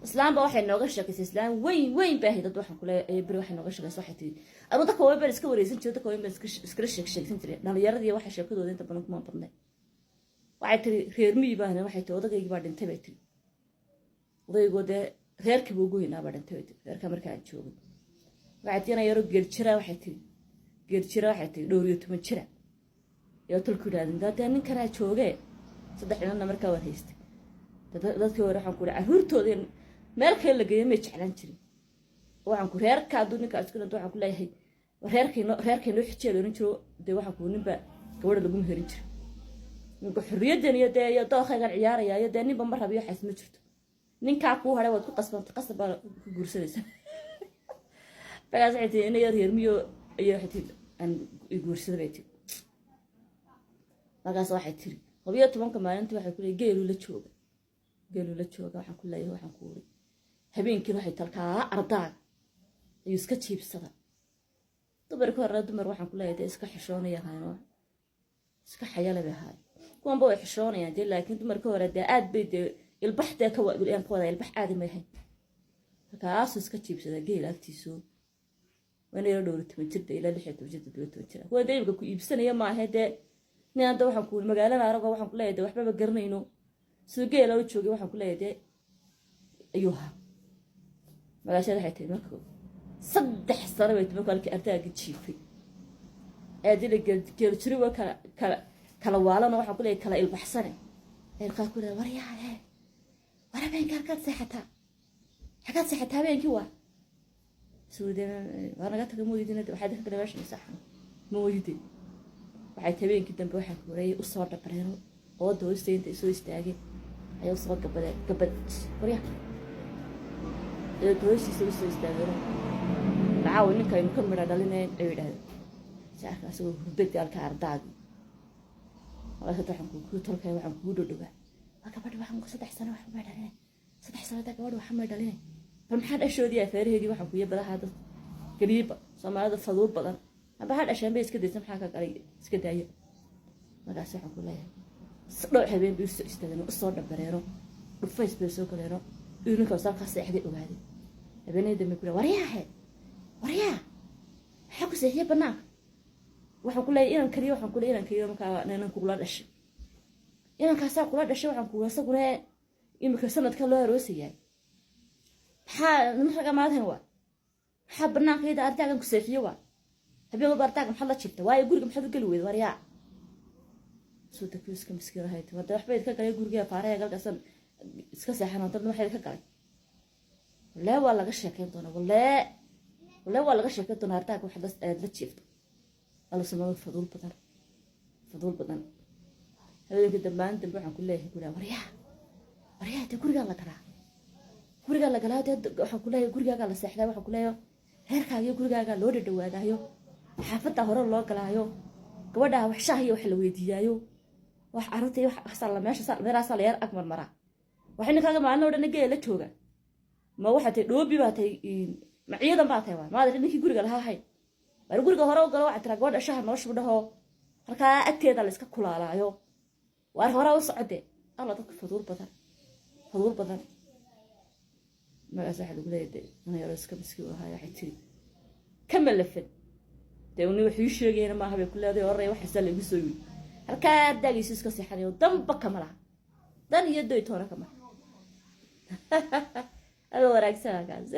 Islaamba waxay nooga sheekaysay, islaam weyn weyn baa ahayd. Dad waxaan kuleeyahay beri waxay nooga sheekaysay, waxay tiri anu dadka waaweyn baan iska wareysan jiray, dadka waaweyn baan iskala sheeg sheegsan jiray, dhalinyaradii waxay sheekadooda inta badan kuma badnay. Waxay tiri reer miyi baan, waxay tiri odaygii baa dhintay bay tiri, odaygoo dee reerkiiba ugu weynaa baa dhintay bay tiri. Reerka markaa aan joogay, waxay tiri ina yaro geel jira, waxay tiri geel jira, waxay tiri dhowr iyo toban jira ayaa tolku yidhahdeen dee ninkanaa joogee. Saddex inanna markaa waan haystay. Dadkii hore waxaan ku ihi carruurtooda meel kale la geeyo may jeclaan jirin. Waxaan ku reerka hadduu ninka isku dhinto, waxaan ku leeyahay reerkaynoo xijee la oran jiro. Dee waxaan ku ninba gabadha laguma herin jiro. Ninka xorriyaddan iyo dee iyo dookaygan ciyaaraya iyo dee ninba ma rabiyo, waxaas ma jirto. Ninkaa kuu hadhay waad ku qasbanta, qasab baa ku guursanaysa. Markaas waxay tii ina yar reermiyo iyo waxay tii aan guursada bay tiri. Markaas waxay tiri 12-ka maalintii waxay ku leeyahay geelu la jooga, geelu la jooga. Waxaan ku leeyahay, waxaan ku uri habeenkiina waxay talkaa ardaaga ayuu iska jiibsada. Dumarka hore dumar waxaan ku leeyahay dee iska xishoonaya ahaayeen, iska xayale bay ahaayeen. Kuwanba way xishoonayaan dee, laakiin dumarka hore dee aad bay dee ilbax dee ka ka wada ilbax aadi may ahayn. Halkaasuu iska jiibsada geela agtiisu, waana yaro dhowr toban jirda ilaa 16 jir, 17 jira. Kuwa dee imika ku iibsanaya maahe. Dee nin hadda waxaan ku magaalada arago, waxaan ku leeyahay dee waxbaba garanayno siduu geela u joogay, waxaan ku leeyahay dee ayuu ahaa. Magaashada waxay tiri marka 3 sano bay tiri markuu halkii ardaaga jiifay aadila geel jiri waa kala kala kala waalano, waxaan ku leeyahay kala ilbaxsane. Eerkaa ku leeyahay, waryaale, war habeenkii halkaad seexataa, xagaad seexataa habeenkii? Waa suude waa naga taga mooyidin, waxaad ka kale meesha masaxan mooyide. Waxay habeenkii dambe waxaa ku wareeyay usoo dhabareeno ooda hoosta inta soo istaageen ayaa usoo gabadeen gabad warya hoostiisa usoo istaageen, caawa ninkaynu ka midha dhalineen ay yidhahdeen. Saarka asagoo hurdadii halka ardaagi hadda waxaan kugu tolkay, waxaan kugu dhodhowaa waa gabadhi waxaan 3 sano wax may dhaline, 3 sano daa gabadhi waxa may dhaline. Bal maxaa dhashoodii afeeraheedii waxaan kuya badaha dad gariiba Soomaalida faduul badan amba ha dhasheen bay iska daysa, maxaa ka galay, iska daaya. Markaas waxaan ku leeyahay dhowr habeen bay usoo istaageen, usoo dhabareero dhufays bay soo galeeno, inuu ninkaas halkaa seexday ogaaday. Habeenadii dambe ku waryaahe, waryaa, maxaa ku seexiyey banaanka? Waxaan ku leeyahay inan kariyo, waxaan ku leeyahay inan kariyo. Markaa inan kugula dhashay, inankaasaa kula dhashay, waxaan kugu isaguna imika sanadka loo aroosayahay. Maxaa niman raga maadhan waa maxaa banaanka iyada ardaagan ku seexiye? Waa habeen walba ardaaga maxaad la jirta? Waayo guriga maxaad u geli weyda? Waryaa, suuda ku iska miskiin ahayd wada waxba idka galay guriga faaraha galkaasan iska seexan dabna waxay ka galay. Walee waa laga sheekeyn doonaa, walee walee waa laga sheekeyn doonaa ardaaga waxaad aad la jiifto. Alla samada faduul badan, faduul badan. Habeenka dambaan dambe waxaan ku leeyahay guriga, waryaa, waryaa, dee gurigaa la galaa, gurigaa la galaa. Dee waxaan ku leeyahay gurigaagaa la seexdaa, waxaan ku leeyahay reerkaagiyo gurigaagaa loo dhadhawaadaayo, xaafadda hore loo galaayo, gabadhaa wax shaah iyo wax la weydiiyaayo, wax carruurta iyo wax meesha meelaasaa la yar ag marmaraa. Wax ninkaaga maalin oo dhan geela la jooga ma waxaa tahay dhoobi baa tahay, ma ciidan baa tahay? Waa maad ninkii guriga lahaa hay waar guriga hore u galo. Waxaa tiraa gabadha shaha noo shubdhaho, halkaa agteeda la iska kulaalaayo, waar hore u socode. Alla dadka faduul badan, faduul badan. Magaas waxaa lagu leeyahay ina yaro iska miskiin ahaa. Waxay tiri kama lafan dee nin wax ii sheegayna maaha bay ku leedahay oraya waxaasaa laigu soo yiri. Halkaa ardaagiisu iska seexanayo, danba kama laha, dan iyo doy toona kama laha. Adoo wanaagsan halkaas.